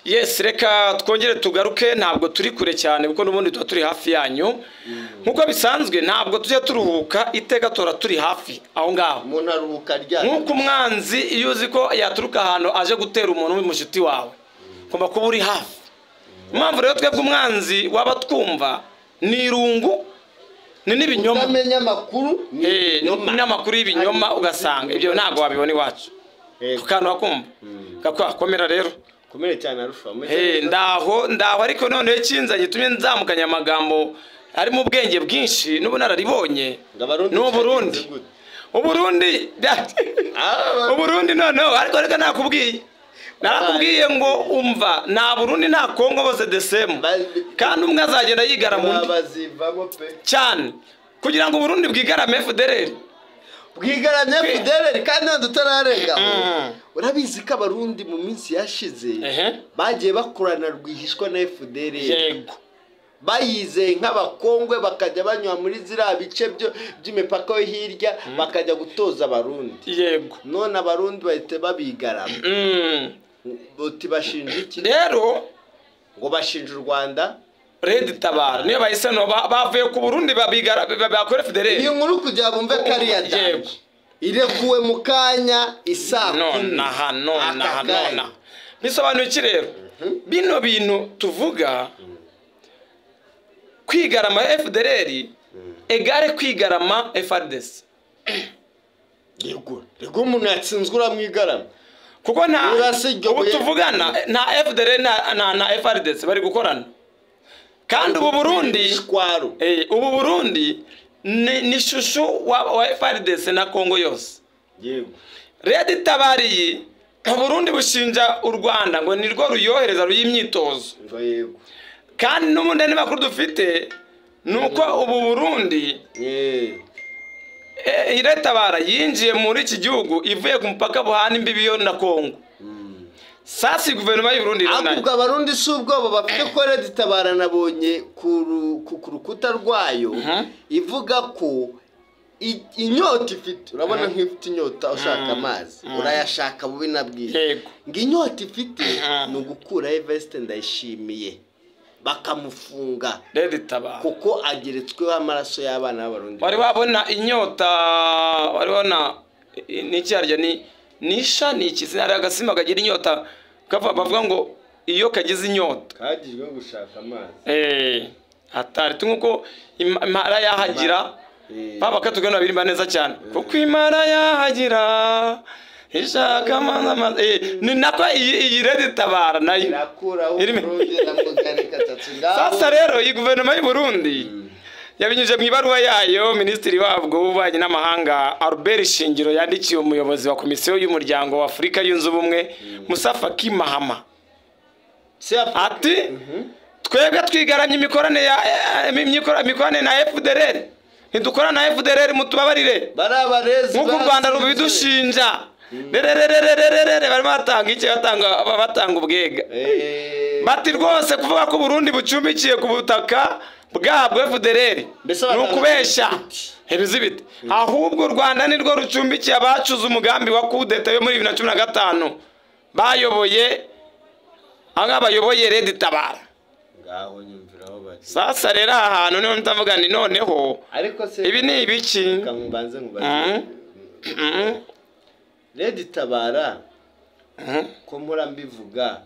Yes, reka twongere tugaruke, ntabwo turi kure cyane kuko n'ubundi tuba turi hafi yanyu. Nkuko bisanzwe ntabwo tujya turuhuka, iteka tora turi hafi aho ngaho. Umuntu aruhuka ryari? Nkuko umwanzi iyo uzi ko yaturuka ahantu aje gutera umuntu w'umushuti wawe, ugomba kuba uri hafi. Impamvu rero twebwe umwanzi waba twumva ni irungu, ni n'ibinyoma. Utamenya amakuru ni n'amakuru y'ibinyoma, ugasanga ibyo ntabwo wabibona iwacu. Kukantu wakumva gakomera rero. Komere cyane Alpha. Ndaho ariko none kinzanye tumye nzamukanya amagambo ari mu bwenge bwinshi n'ubunararibonye. N'u Burundi. Uburundi. Uburundi noneho ariko reka nakubwiye. Narakubwiye ngo umva nta Burundi nta Kongo bose the same. Kandi umwe azagenda yigarama undi. Bazivamo pe. Cyane. Kugira ngo Burundi bwigarame FDLR. Bwigaramye FDLR kandi ntabwo tutararenga. Urabizi ko abarundi mu minsi yashize bagiye bakorana rwihishwa na FDLR. Yego. Bayizeye nk'abakongwe bakajya banywa muri ziriya bice by'imipaka yo hirya bakajya gutoza abarundi. Yego. None abarundi bahita babigarama. Uti bashinja iki? Rero ngo bashinja u Rwanda. Red Tabara niyo bahise no bavuye ku Burundi babigara bakora FDLR. Iyi nkuru kugira bumve kariya Yego. Irekuwe mu kanya isaa kumi. Nonaha nonaha nonaha. Bisobanuye iki rero? Bino bintu tuvuga kwigarama FDLR egare kwigarama FARDC. Yego. Yego umuntu yatsinzwe uramwigarama. Kuko nta ubu tuvugana nta FDLR na FARDC bari gukorana. Kandi ubu Burundi ubu Burundi ni shushu wa FARDC na Kongo yose. Yego. Red Tabariye Burundi bushinja u Rwanda ngo nirwo ruyohereza ruyimyitozo. Yego. Kandi n'ubundi n'amakuru dufite nuko ubu Burundi Red Tabara yinjiye muri iki gihugu ivuye ku mupaka buhana imbibi yo na Kongo. Sasi guverinoma y'u Burundi rero nayo. Ahubwo abarundi si ubwoba bafite ko Red Tabara nabonye ku rukuta rwayo ivuga ko inyota ifite. Urabona nk'ifite inyota ushaka amazi urayashaka bubi na bwiza. Ngo inyota ifite ni ugukura Evariste Ndayishimiye bakamufunga Red Tabara kuko ageretsweho amaraso y'abana b'abarundi. Wari wabona inyota, wari wabona n'icyarya ni nisha ni iki hari agasimba kagira inyota bavuga ngo iyo kagize inyota kagijwe gushaka amazi hatari nkuko imara yahagira baba katugana birimba neza cyane kuko imara yahagira ishaka amazi ni nako iyi Red Tabara nayo irakura Burundi na Mugarika tatu. Sasa rero iyi guverinoma y'u Burundi yabinyuje mu ibaruwa yayo minisitiri wabwo w'ububanyi n'amahanga Albert Shingiro yandikiye umuyobozi wa komisiyo y'umuryango wa Afurika yunze ubumwe Musa Faki Mahama ati twebwe twigaranye imikoranire ya na FDLR ntidukora na FDLR mutubabarire nkuko u Rwanda rubidushinja rerererererere barimo batanga iki batanga ubwega bati rwose kuvuga ko Burundi bucumbikiye ku butaka bwabwo FDLR nukubesha hebizibite ahubwo u Rwanda nirwo rucumbikiye abacuze umugambi wa coup d'etat yo muri 2015 bayoboye anga bayoboye Red Tabara. Ngaho nyumviraho bati sasa rero ahantu niho mtavuga ni noneho ariko se ibi ni ibiki kamubanze nkubaze Red Tabara ko mpora mbivuga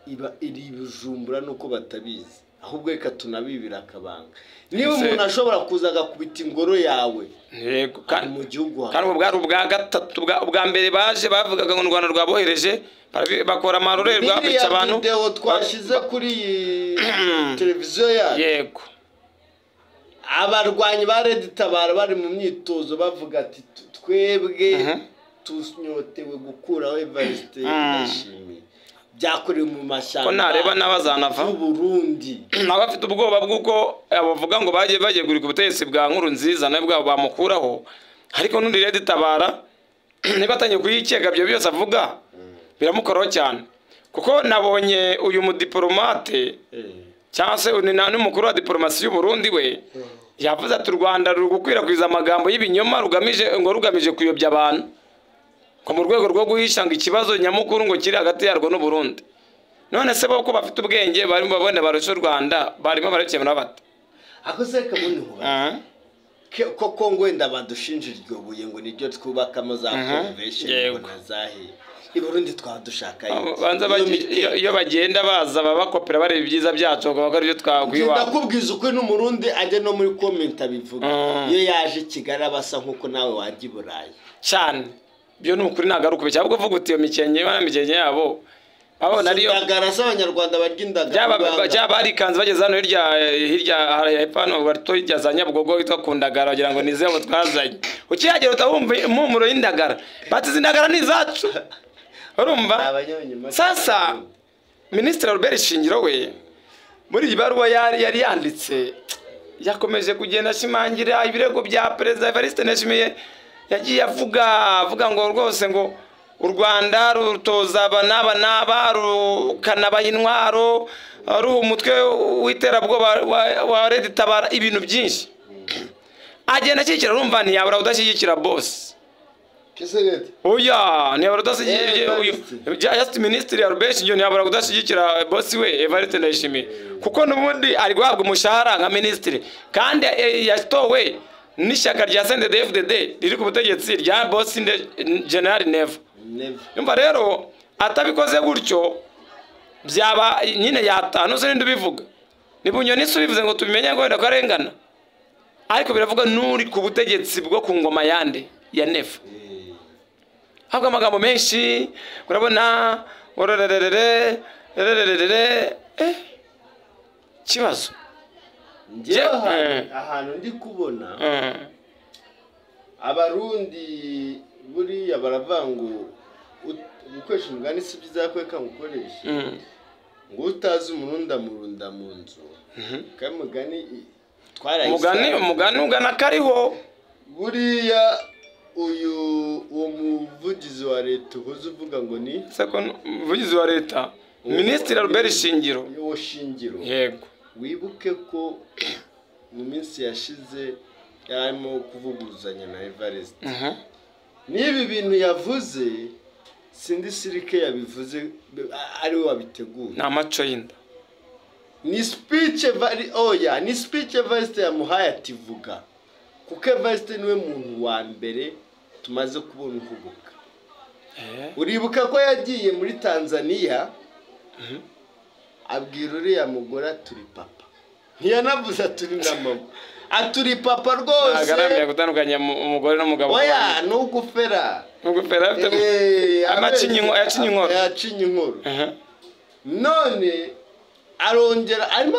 iba iri Bujumbura nuko batabizi ahubwo reka tunabibira akabanga. Niba umuntu ashobora kuza agakubita ingoro yawe yego kandi mu gihugu kandi ubwo bwa gatatu ubwa mbere baje bavugaga ngo Rwanda rwabohereje bakora amarorerwa bica abantu. Video twashize kuri televiziyo yacu yego abarwanyi ba Red Tabara bari mu myitozo bavuga ati twebwe tunyotewe gukuraho Evariste Ndayishimiye byakorewe mu mashyamba ko nareba n'abazanava mu Burundi nabafite ubwoba bw'uko abavuga ngo bagiye bagiye gurika ubutegetsi bwa nkuru nziza nawe bwabo bamukuraho ariko n'undi Red Tabara niba atangiye kuyikeka byo byose avuga biramukoraho cyane kuko nabonye uyu mudiplomate cyangwa se n'umukuru wa diplomasi y'u Burundi we yavuze ati u Rwanda ruri gukwirakwiza amagambo y'ibinyoma rugamije ngo rugamije kuyobya abantu ko mu rwego rwo guhisha ngo ikibazo nyamukuru ngo kiri hagati yarwo n'u Burundi. None se bo ko bafite ubwenge barimo babone barusha u Rwanda, barimo barakemura bate? Ako se kabundi nkuba ko Kongo wenda badushinja iryo buye ngo niryo twubakamo za convention ngo nazahe i Burundi twadushaka banza iyo bagenda baza babakopera bareba ibyiza byacu ngo bakora ibyo twagwiwa. Ndakubwiza ukuri n'umurundi ajya no muri comment abivuga iyo yaje Kigali abasa nkuko nawe wajya i Burayi cyane. Byo ni ukuri nagaruka cyangwa uvuga uti iyo mikenke bana mikenke yabo abona ariyo indagara z'abanyarwanda barya indagara byaba barikanze bageze hano hirya hirya hepfo barito hirya za Nyabugogo witwa Kundagara bagira ngo nizebo twazanye. Ukihagera utawumva impumuro y'indagara, bati indagara ni izacu. Urumva? Sasa Minisitiri Albert Shingiro we muri iyi baruwa yari yanditse yakomeje kugenda ashimangira ibirego bya Perezida Evariste Ndayishimiye. Yagiye avuga ngo rwose ngo u Rwanda rutoza aba n'aba n'aba rukanabaha intwaro, ruha umutwe w'iterabwoba wa Red Tabara, ibintu byinshi agenda ashyigikira. Urumva ntiyabura kudashyigikira boss. Oya ntiyabura kudashyigikira Minisitiri Albert Shingiro, ntiyabura kudashyigikira boss we Evariste Ndayishimiye, kuko n'ubundi ari guhabwa umushahara nka minisitiri kandi yatowe n'ishyaka rya CNDD-FDD riri ku butegetsi rya boss General Neva. Yumva rero atabikoze gutyo byaba nyine yatanu se nindi ubivuga ni Bunyoni se ubivuze ngo tubimenye ngo wenda ko arengana, ariko biravuga nuri ku butegetsi bwo ku ngoma yande ya Neva. Habwa amagambo menshi urabona ororerere rererere kibazo. Njyewe ahantu ndi kubona abarundi buriya baravuga ngo gukoresha umugani si byiza kweka ngukoresha ngo utazi umurunda murunda mu nzu. Kandi umugani twaraye umugani ugana kariho. Buriya uyu uwo muvugizi wa leta uhuze uvuga ngo ni umuvugizi wa leta Minisitiri Albert Shingiro. Uwo Shingiro yego, wibuke ko mu minsi yashize yarimo kuvuguruzanya na Evariste. Niba ibintu yavuze sindi sirike yabivuze ari we wabiteguye, ni amaco y'inda, ni speech oya ni speech Evariste yamuhaye ati vuga, kuko Evariste niwe muntu wa mbere tumaze kubona uhubuka. Uribuka ko yagiye muri Tanzania abwira uriya mugore turi papa, ntiyanavuze turi na mama, aturi papa rwose. Agaramye gutandukanya umugore n'umugabo. Oya nugufera amacinyi inkoro. None arongera arimo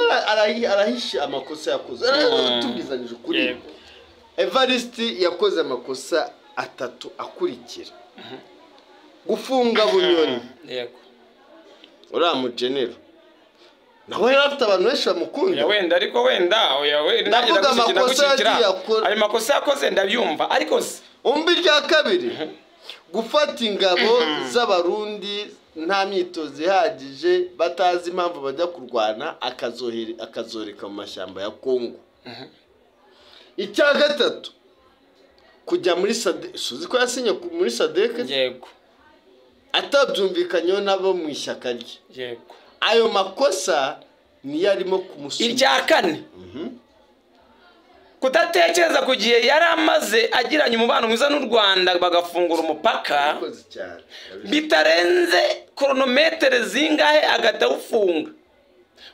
arahisha amakosa yakoze. Tubwizanyije ukuri, Evariste yakoze amakosa atatu akurikira: gufunga Bunyoni, yego uriya mugenero nawe yari afite abantu benshi bamukunda wenda, ariko wenda oya we ndavuga amakosa yagiye akora, ayo makosa yakoze ndabyumva, ariko umbi rya kabiri gufata ingabo z'abarundi nta myitozo ihagije batazi impamvu bajya kurwana akazoreka mu mashyamba ya Kongo. Icya gatatu kujya muri SADC, suzi ko yasinye muri SADC, yego atabyumvikanyeho nabo mu ishyaka rye, yego ayo makosa niyo arimo kumusubiza. Irya kane kudatekereza ku gihe yari amaze agiranye umubano mwiza n'u Rwanda bagafungura umupaka bitarenze kronometere zingahe agahita awufunga,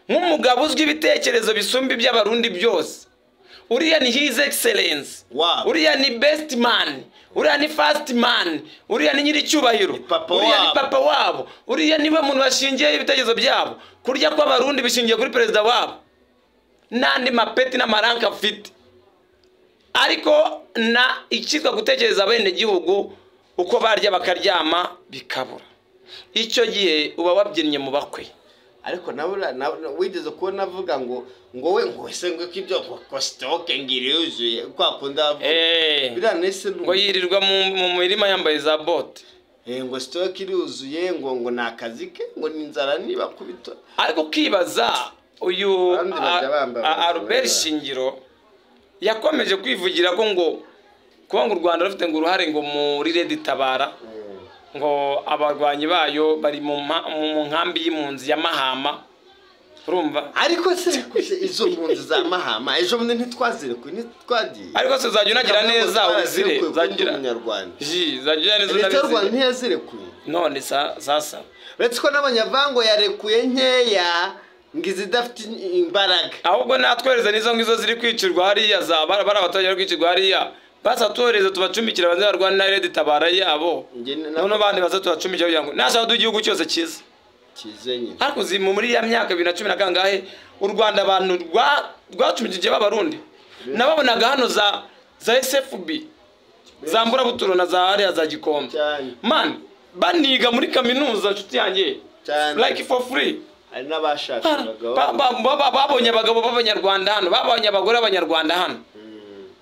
nk'umugabo uzwi ibitekerezo bisumba iby'abarundi byose. Uriya ni His Excellence, uriya ni best man, uriya ni first man, uriya ni nyiricyubahiro, uriya ni papa wabo, uriya niwe muntu washingiye ibitekerezo byabo. Kurya kw'abarundi bishingiye kuri perezida wabo n'andi mapeti n'amaranka afite. Ariko na icyitwa gutekereza abene gihugu uko barya bakaryama bikabura, icyo gihe uba wabyinnye mu bakwe. Ariko nawe wigeze kubona avuga ngo ngo we ngo ese ngo ibyo ko stock ngiri yuzuye kwa kunda avuga nese ngo yirirwa mu mirima yambaye za bote, ngo stock iruzuye ngo ngo nakazi ke ngo ni inzara niba kubita. Ariko kibaza uyu Albert Shingiro yakomeje kwivugira ko ngo kuba ngo u Rwanda rufite ngo uruhare ngo muri Red Tabara Ngo abarwanyi bayo bari mu nkambi y'impunzi ya Mahama. Urumva? Ariko se izo mpunzi za Mahama ejo bundi ntitwazirekuye, ntitwagiye. Ariko se uzajya unagira neza ubizire, uzagira umunyarwanda. Ji, uzagira neza unabizire. Leta y'u Rwanda ntiyazirekuye. None sasa. Uretse ko n'abanyavango yarekuye nkeya ngo izidafite imbaraga. Ahubwo natwereza nizo ngizo ziri kwicirwa hariya za bara abaturage bari kwicirwa hariya. Basa tuhereza tubacumbikira abanze barwana na Red Tabara yabo. None abandi baza tubacumbikira kugira ngo nashaka igihugu cyose cyiza. Kize nyine. Ariko zi muri ya myaka 2010 na kangahe u Rwanda abantu rwacumbikije b'abarundi. Nababonaga hano za SFB za Mburabuturo na za hariya za Gikombe. Man baniga muri kaminuza nshuti yanjye. Like for free. Hari n'abashakaga babonye abagabo b'abanyarwanda hano, babonye abagore b'abanyarwanda hano.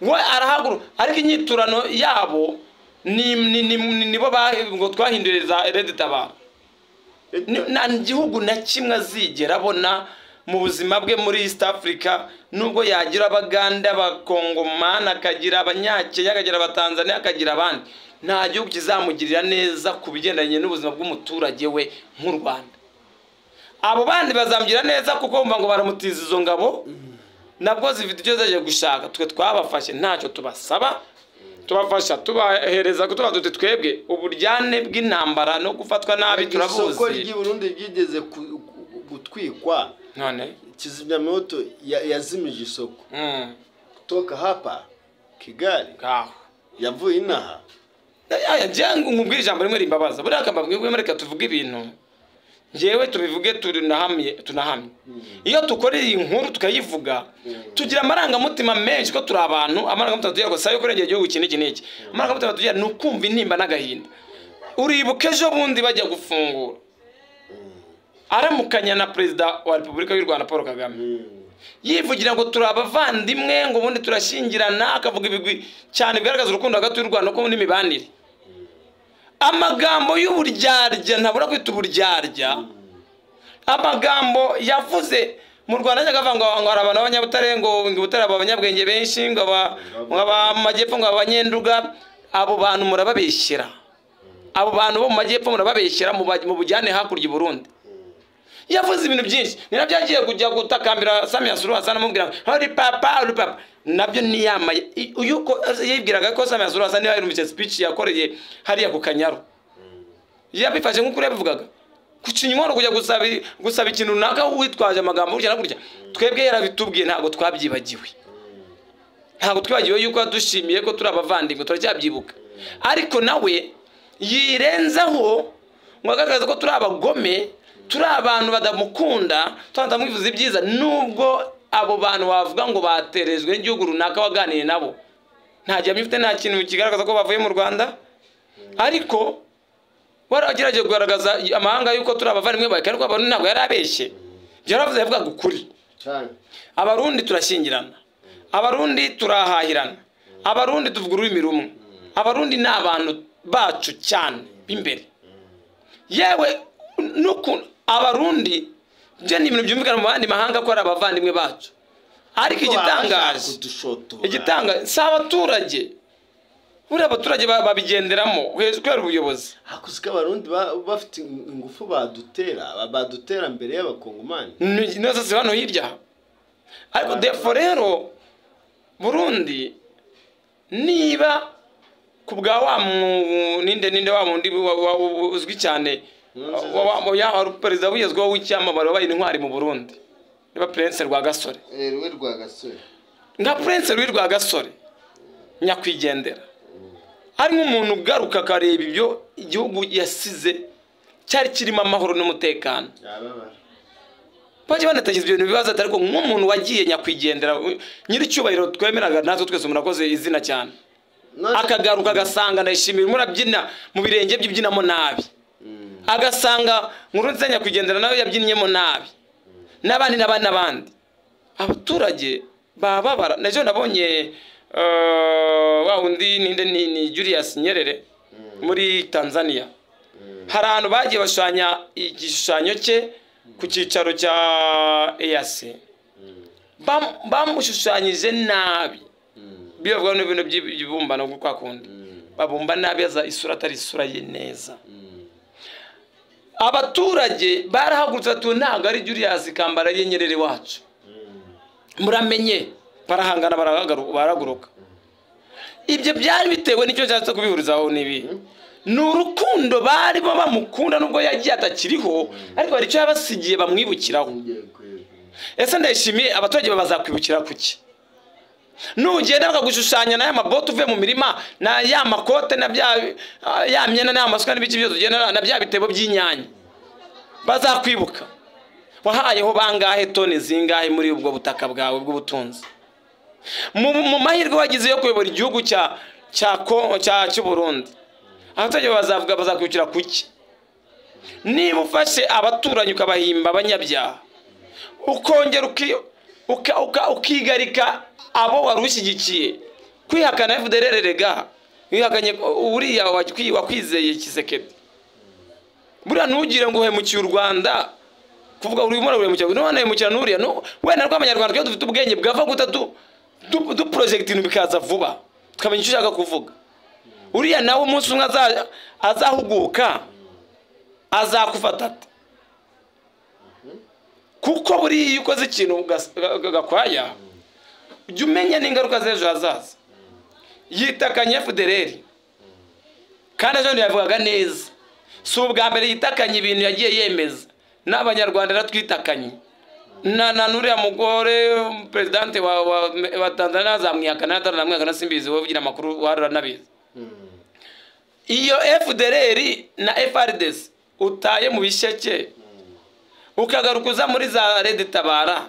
We arahaguru ariko inyiturano yabo ni nibo ngo twahindureza Red Tabara. Nta gihugu na kimwe azigera abona mu buzima bwe muri East Africa, nubwo yagira abaganda, abakongomani, akagira abanyakenya, akagira abatanzania, akagira abandi, nta gihugu kizamugirira neza ku bigendanye n'ubuzima bw'umuturage we nk'u Rwanda. Abo bandi bazamugira neza kuko bumva ngo baramutiza izo ngabo nabwo zifite icyo zaje gushaka. Twe twabafashe ntacyo tubasaba, tubafasha tubahereza kutuba duti twebwe uburyane bw'intambara no gufatwa nabi turabuzi. Isoko ry'i Burundi ryigeze gutwikwa none kizimyamwoto yazimije isoko kutoka hapa Kigali yavuye inaha. Aya nje nkubwira ijambo rimwe rimbabaza buriya akambabwiye mureka tuvuge ibintu njewe tubivuge tunahamye. Iyo tukora iyi nkuru tukayivuga tugira amarangamutima menshi ko turi abantu. Amarangamutima tugira ngo sayo kurengera igihugu iki n'iki n'iki. Amarangamutima tugira ni ukumva intimba n'agahinda. Uribuka ejo bundi bajya gufungura aramukanya na Perezida wa Repubulika y'u Rwanda Paul Kagame, yivugira ngo turi abavandimwe, ngo ubundi turashyingirana, akavuga ibigwi cyane bigaragaza urukundo hagati y'u Rwanda no n'imibanire. Amagambo y'uburyarya ntabura kwita uburyarya. Amagambo yavuze mu Rwanda ajya akavuga ngo hari abantu b'abanyabutare, ngo Butare aba abanyabwenge benshi, ngo aba mu majyepfo, ngo abanyenduga. Abo bantu murababeshyera, abo bantu bo mu majyepfo murababeshyera, mu bujyane hakurya i Burundi. Yavuze ibintu byinshi, ni nabyo yagiye kujya gutakambira Samia Suluhu Hassan amubwira ngo uri papa, uri papa. Nabyo niyamaye yuko yibwiraga ko Samia Suluhu Hassan niba yarumvise speech yakoreye hariya ku Kanyaru, yabifashe nk'uko yabivugaga kucinya inkono kujya gusaba ikintu runaka witwaje amagambo gutya na gutya. Twebwe yarabitubwiye, ntabwo twabyibagiwe, ntabwo twibagiwe yuko yadushimiye ko turi abavandimwe, turacyabyibuka. Ariko nawe yirenzaho ngo agaragaze ko turi abagome, turi abantu badamukunda, tutamwifuza ibyiza, nubwo abo bantu bavuga ngo baterejwe n'igihugu runaka waganiye nabo nta gihamya ufite, nta kintu kigaragaza ko bavuye mu Rwanda. Ariko waragerageje kugaragaza amahanga yuko turi abavandimwe bawe, ariko abantu ntabwo yari abeshye, yaravuze, yavugaga ukuri. Abarundi turashyingirana, abarundi turahahirana, abarundi tuvuga ururimi rumwe, abarundi ni abantu bacu cyane b'imbere. Yewe nuko abarundi byo ni ibintu byumvikana mu bandi mahanga ko ari abavandimwe bacu. Ariko igitangaje si abaturage, buriya abaturage babigenderamo kubera ubuyobozi. Hakuze ko abarundi bafite ingufu badutera mbere y'abakongomani neza si hano hirya. Ariko defo rero Burundi niba ku bwa wa ninde wa mundi uzwi cyane wa perezida wigezweho w'icyamamare wabaye intwari mu Burundi, niba Prince Rwagasore, nka Prince Rwagasore nyakwigendera, ari nk'umuntu ugaruka akareba ibyo igihugu yasize cyari kirimo amahoro n'umutekano. Bajya banatekereza ibyo bintu bibaza, ariko nk'umuntu wagiye nyakwigendera nyiricyubahiro twemeraga natwe twese murakoze izina cyane, akagaruka agasanga ndayishimira murabyina mu birenge by'ibyinamo nabi, agasanga Nkurunziza nyakwigendera nawe yabyinnyemo nabi, n'abandi n'abandi n'abandi. Abaturage bababara. Nejo nabonye wa undi ninde ni Julius Nyerere muri Tanzania, hari ahantu bagiye bashushanya igishushanyo cye ku cyicaro cya EAC, bamushushanyije nabi, bibavuga n'ibintu by'ibibumbano kwa kundi babumba nabi, aza isura atari isura ye neza. Abaturage barahagurutse bati ntabwo ari Julius Kambarage Nyerere wacu, muramenye. Barahangana, barahaguruka. Ibyo byari bitewe n'icyo nshatse kubihurizaho n'ibi, ni urukundo barimo bamukunda nubwo yagiye atakiriho, ariko hari icyo yabasigiye bamwibukiraho. Ese Ndayishimiye abaturage bazakwibukira kuki? Nugenda bakagushushanya na ya mabote uvuye mu mirima, na ya makote, na bya ya myenda, na ya masuka n'ibiki byose ugenda na bya bitebo by'inyanya, bazakwibuka wahayeho bangahe, toni zingahe muri ubwo butaka bwawe bw'ubutunzi? Mu mahirwe wagize yo kuyobora igihugu cya cya cya cy'u Burundi, abaturage bazavuga, bazakwibukira kuki? Niba ufashe abaturanyi ukabahimba abanyabyaha, ukongera ukigarika abo wari ushyigikiye, kwihakana FDLR, rega wihakanye uriya wakwizeye Tshisekedi. Buriya ntugire ngo uhemukiye u Rwanda, kuvuga urimo urahemukira none hemukira n'uriya wenda rw'Abanyarwanda. Twe dufite ubwenge bwava guta du project ibintu bikaza vuba, tukamenya icyo ushaka kuvuga. Uriya nawe umunsi umwe azahuguka, azakufata ate? Kuko buriya iyo ukoze ikintu gakwaya, jya umenya n'ingaruka z'ejo hazaza. Yitakanye FDLR kandi ejo yavugaga neza. Si ubwa mbere yitakanye ibintu yagiye yemeza, n'Abanyarwanda aratwitakanye na nuriya mugore presidente wa Tanzania azamwihakana, ataramwihakana simbizi, wowe ugira amakuru waranabizi. Iyo FDLR na FARDC utaye mu bisheke, ukagaruka uza muri za Red Tabara.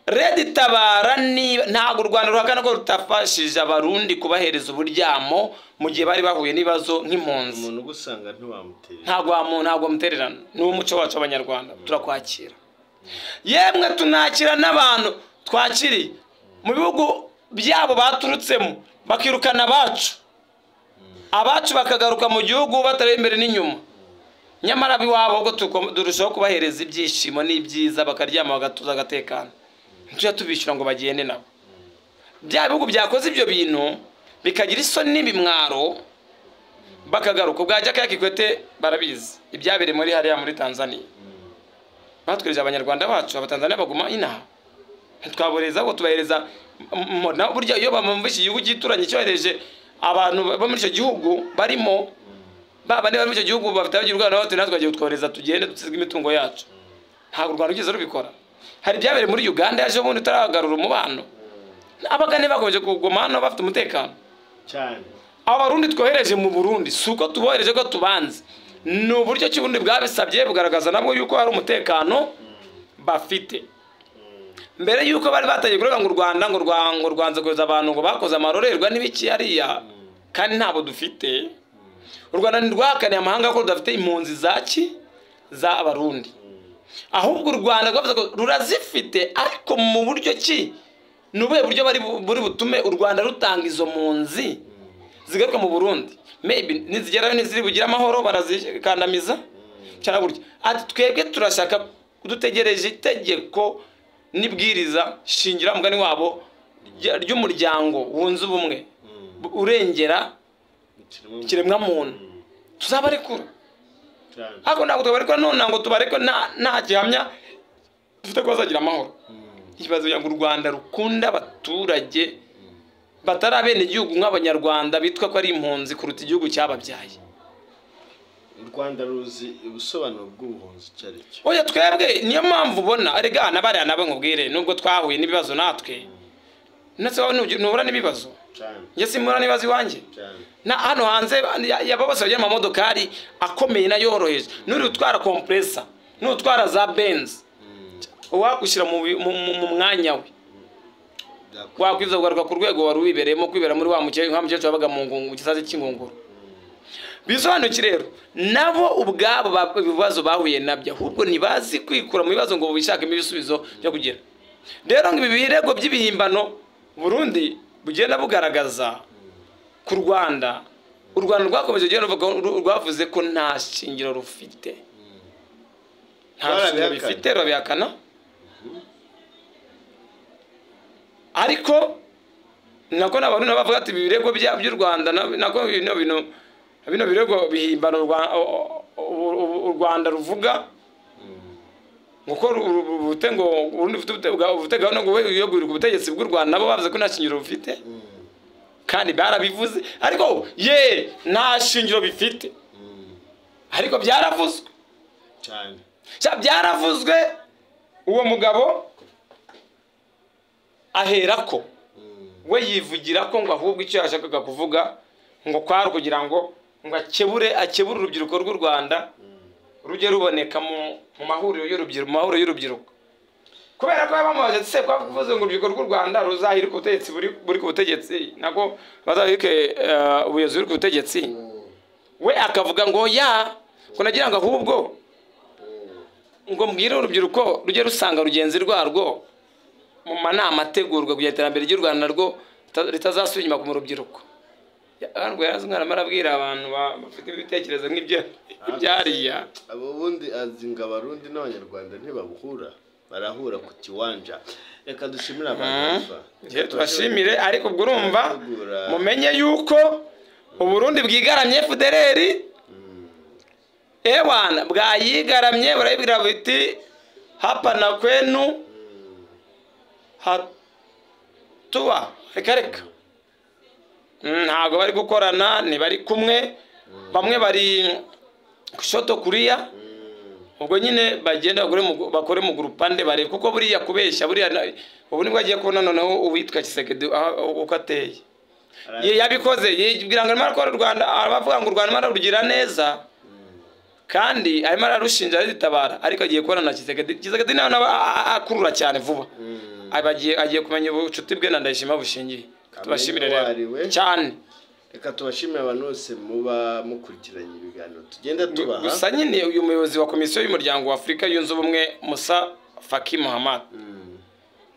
Red Tabara ni ntabwo u Rwanda ruhakana ko rutafashije Abarundi kubahereza uburyamo mu gihe bari bahuye n'ibibazo nk'impunzi. Umuntu ugusanga ntiwamutera. Ntabwo wamutererana, ni umuco wacu w'Abanyarwanda, turakwakira. Yemwe tunakira n'abantu twakiriye mu bihugu byabo baturutsemo, bakirukana abacu, abacu bakagaruka mu gihugu batareba imbere n'inyuma, nyamara ab'iwabo ahubwo turushaho kubahereza ibyishimo n'ibyiza, bakaryama bagatuza agatekano, ntitujya tubishyura ngo bagende nabo. Bya bihugu byakoze ibyo bintu bikagira isoni n'ibimwaro bakagaruka. Ubwa Jakaya Kikwete barabizi ibyabereye muri hariya muri Tanzania, batwereje Abanyarwanda bacu, Abatanzania baguma inaha, ntitwaboreza ahubwo tubahereza. Burya iyo bamumvishe igihugu gituranye cyohereje abantu bo muri icyo gihugu, barimo baba bari muri icyo gihugu bafite abagira ubwana bati natwe twagiye kutwohereza, tugende dusige imitungo yacu. Ntabwo u Rwanda rugeze rubikora. Hari ibyabereye muri Uganda yaje ubundi utaragarura umubano, Abagande bakomeje kuguma hano bafite umutekano cyane. Abarundi twohereje mu Burundi si uko tubohereje ko tubanze, ni uburyo ki Uburundi bwabisabye, bugaragaza nabwo yuko hari umutekano bafite. Mbere yuko bari batangiye kuvuga ngo u Rwanda ngo rwanze kohereza abantu ngo bakoze amarorerwa n'ibiki hariya, kandi ntabwo dufite. U Rwanda ntirwahakaniye amahanga ko rudafite impunzi zaki za Abarundi, ahubwo u Rwanda rwavuze ko rurazifite, ariko mu buryo ki, ni ubuhe buryo bari buri butume u Rwanda rutanga izo mpunzi zigaruka mu Burundi? Maybe nizigerayo ntiziri bugire amahoro, barazikandamiza cyane gutya. Ati twebwe turashaka, dutegereje itegeko n'ibwiriza shingira mugani wabo ry'umuryango wunze ubumwe urengera ikiremwamuntu, tuzabarekura. Ariko ntabwo tubarekura none ngo tubarekure nta gihamya dufite ko bazagira amahoro. Ikibazo ngo u Rwanda rukunda abaturage batari abenegihugu nk'Abanyarwanda bitwa ko ari impunzi kuruta igihugu cyababyaye. U Rwanda ruzi ubusobanuro bw'ubuhunzi icyo ari cyo. Oya, twebwe niyo mpamvu ubona erega nabariya nabo nkubwire, nubwo twahuye n'ibibazo natwe, ndetse wowe ntubura n'ibibazo, njye simbura n'ibibazo iwanjye na hano hanze yaba bose bagira amamodokari akomeye n'ayoroheje, n'uri utwara compressor, n'utwara za Benz, uwagushyira mu mwanya we wakwiza kugaruka ku rwego wari wibereyemo, kwibera muri wa mukecuru wabaga mu ngungu, gisazi cy'ingunguru. Bisobanuki rero nabo ubwabo ibibazo bahuye nabyo, ahubwo ntibazi kwikura mu bibazo ngo bishakemo ibisubizo byo kugira. Rero ngo ibi birego by'ibihimbano Burundi bugenda bugaragaza ku Rwanda, u Rwanda rwakomeje kugenda ruvuga, rwavuze ko nta shingiro rufite, nta shingiro bifite, rurabihakana. Ariko nako n'abantu bavuga ati ibi birego by'u Rwanda, nako bino bintu, bino birego bihimbano u Rwanda ruvuga ngo rufite ngo Burundi bufite gahunda yo guhirika ubutegetsi bw'u Rwanda, nabo bavuze ko nta shingiro bufite kandi barabivuze, ariko ye nta shingiro bifite, ariko byaravuzwe cyane, byaravuzwe. Uwo mugabo aherako we yivugira ko ngo ahubwo icyo yashakaga kuvuga ngo kwari kugira ngo akebure urubyiruko rw'u Rwanda rujye ruboneka mu mahuriro y'urubyiruko, mu mahuriro y'urubyiruko, kubera ko bamubaje se ko bavuze ngo urubyiruko rw'u Rwanda ruzahirika ubutegetsi buri ku butegetsi, nako bazahirike ubuyobozi buri ku butegetsi, we akavuga ngo ya ngo nagira ngo ahubwo ngo mbwire urubyiruko rujye rusanga rugenzi rwarwo mu manama ategurwa kugira iterambere ry'u Rwanda narwo ritazasubira inyuma ku rubyiruko. Ngo yarazi umwana arabwira abantu bafite ibitekerezo nk'ibyo ibyariya. Abo bundi azi ngo Abarundi n'Abanyarwanda ntibabuhura, barahura ku kiwanja. Reka dushimire abantu, tubashimire, ariko ubwo urumva mumenye yuko Uburundi bwigaramye FDLR, ewana bwayigaramye, burayibwira buti hapa na kwenu hatuwa, reka reka ntabwo bari gukorana, ntibari kumwe, bamwe bari kushoto kuriya, ubwo nyine bagenda bakore mu grupande bare, kuko buriya kubeshya buriya ubu nibwo agiye kubona noneho uwitwa Tshisekedi uko ateye. Ye yabikoze yibwira ngo arimo arakora u Rwanda, abavuga ngo u Rwanda rugira neza kandi arimo ararushinja aritabara, ariko agiye kubona na Tshisekedi. Tshisekedi nawe akurura cyane vuba, agiye kumenya ubucuti bwe na Ndayishima bushingiye. Tubashimire rero cyane, reka tubashimire abantu bose muba mukurikiranye ibiganiro tugenda tubaha. Gusa nyine uyu muyobozi wa komisiyo y'umuryango wa Afurika yunze ubumwe Musa Faki Muhammad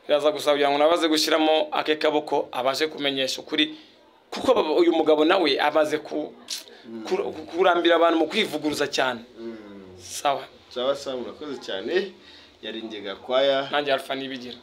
biraza gusaba kugira ngo nabaze gushyiramo ake kaboko abashe kumenyesha ukuri, kuko uyu mugabo nawe amaze kurambira abantu mu kwivuguruza cyane. Sawa sawa sawa, murakoze cyane. Yari Ngega Kwaya, nanjye Alpha Nibigira.